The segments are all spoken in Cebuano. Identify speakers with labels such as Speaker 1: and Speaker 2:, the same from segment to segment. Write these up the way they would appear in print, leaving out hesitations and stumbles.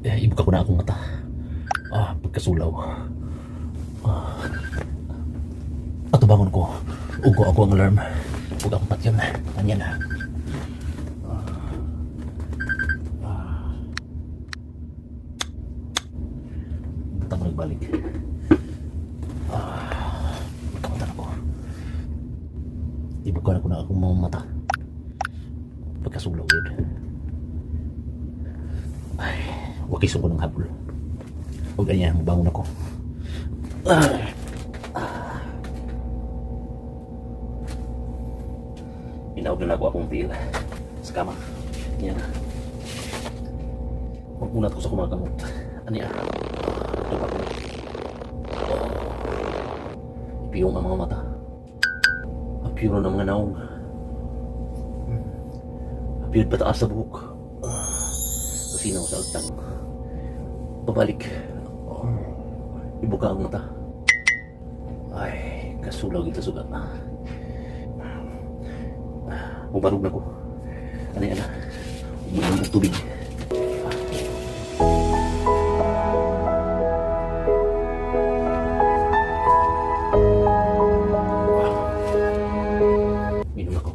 Speaker 1: Eh, ibuka ko na akong mata. Ah, pagkasulaw. Ah. Atubangon ko. Ugo ako ang alarm. Ug akong patyon. Anya na. Ah. Butang mo nagbalik. Ah, magkamata na ko. Ibuka na ko na akong mga mata. Pagkasulaw yun. Ay, wakison ko ng habol. O ganyan, bangon ako. Ah. Ah. Inaog na ako akong tiil sa kama. Yan. Magunat ko sa kumakamot. Ano yan? Ito pa ko. Ipiyong ang mga mata. Apiro ng mga naong. Apiyod pataas sa buhok. Ah, Kasinaw sa agtang. Pabalik. Oh, ibuka ang mata. Ay, kasulaw kita sugat. Mubarog na ko. Ano yan? Umulan ng tubig. Minom ako.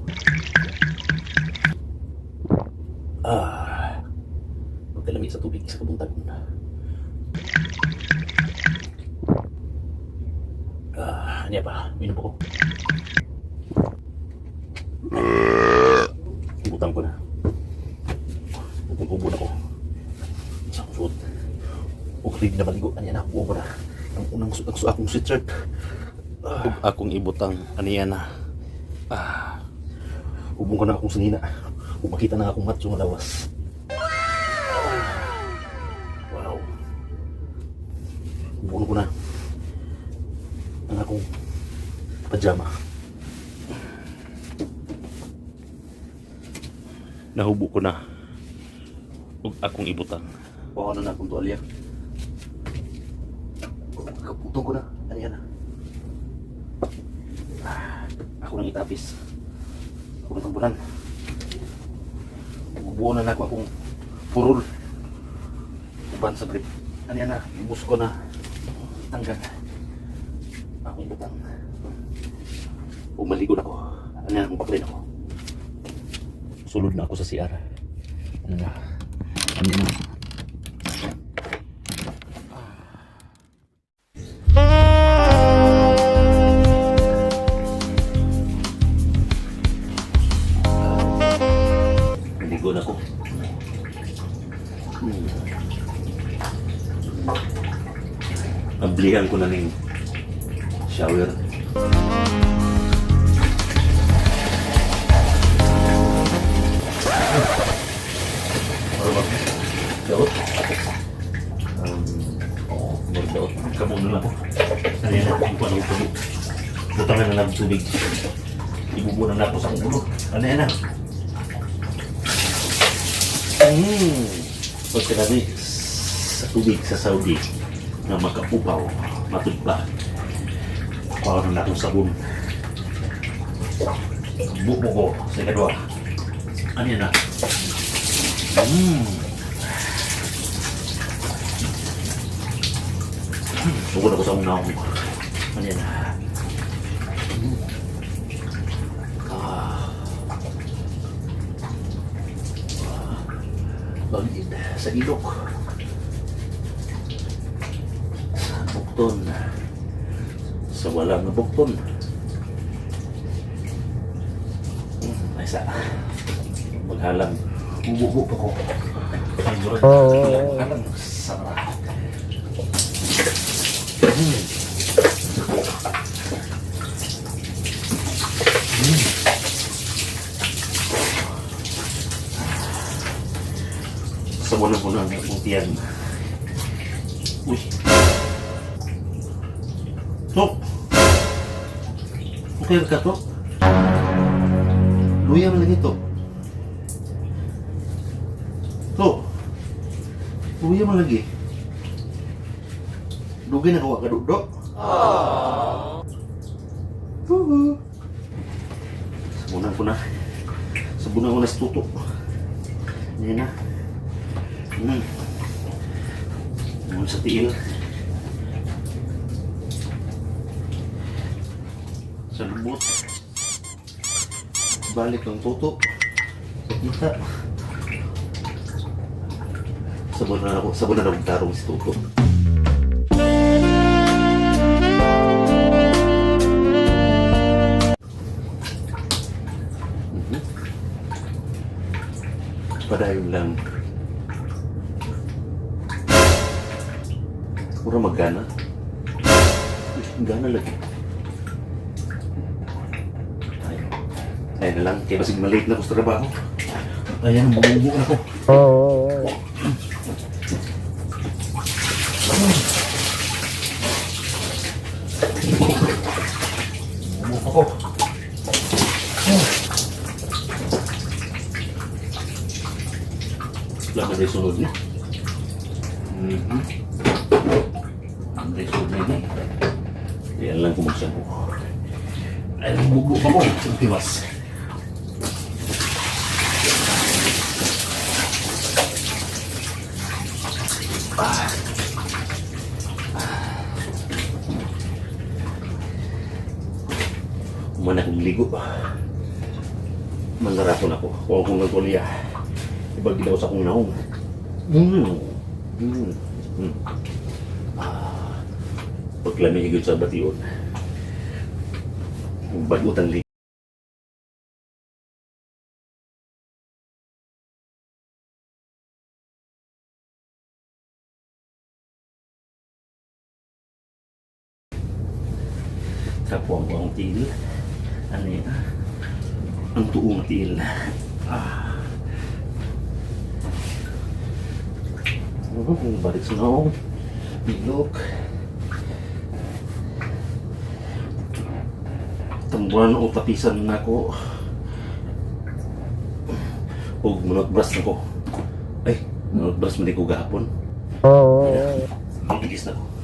Speaker 1: Ah, pagkalami sa tubig sa kabuntagon. Ah, ano pa? Minom ako. Ibutang ko na. Ubong-ubo na ko. Sa akong suot. O ready na maligo. Ano yan? Ubo ko na. Ang unang akong sweatshirt. Ug akong ibutang. Ano yan na? Ah. Ubong ko na akong sinina. Ug makita na akong matso nga lawas. Wow. Ubong ko na ang akong pajama. Nahubo ko na ug akong ibutang. Kuha na na akong tuwalya. Kaputong ko na. Ano yan? Ah, ako nang itapis. Ako nang tambunan. Buo na na ako akong purol. Uban sa grip. Ano yan na? Ibus ko na. Tanggal. Akong ibutang. Umaligo na ko. Ano yan? Baklin ako. Sulod na ako sa CR. Ano na? Ano na? Naligo na ako. Ablihan ko na ning shower. Ano ba? Daot? Oo, murag daot. Kamo na lang ako. Ano yan? Ang kuha na ko tubig. Butangan na lang ang tubig. Ibubo na lang ako sa akong ulo. Ano yan ah? Pagkakami sa tubig sa Saudi na makaupaw, matud pa. Kuha na akong sabon. Bubo ko sa ikadwa. Ano yan ah? Sugod ako sa akong naong. Ano yan ah? Ah. Bagid sa ilok. Sa bukton. Sa walang na bukton. Ay sa maghalang. Ububo pa ko. Ay, murag. Maghalang sa Sa walang ko na ang akong tiyan. Uy. Tok! Okay ka, Tok? Luya man lagi, Tok. Tok! Luya man lagi. Dugay na kawa ka, Dok. Huhu. Sabunan ko na. Sabunan ko na si Tuto. Yan na. Gamon sa tiil. Sa lubot. Balik ang tuto. Sa kita. Sabon na ako, sabon na akong tarong si Tuto. Padayon lang. Mura maggana. Gana lagi. Ay, ay na lang. Kaya basig malate na ko sa trabaho. Ayan, bumubuo na ko. Bumubuo ako. Wala na sunod na. Ang sunod na yun eh. Ayan lang kumagsan ko. Ay, bumubuo pa ko. Ang tiwas. Umana akong ligo. Manlaraton ako. Huwag akong nagkulya. Ibag daw sa akong naong. Ah, paglamig higit sa bation. Bagutan ligo. Kapuang ko ang tiil. Ano yan? Ang tuong tiil. Ah. Oh, balik sa naong. Bilok. Tambuan o tapisan na ako. Og manotbras na ko. Ay, manotbras man di ko gahapon. Ang bilis na ko.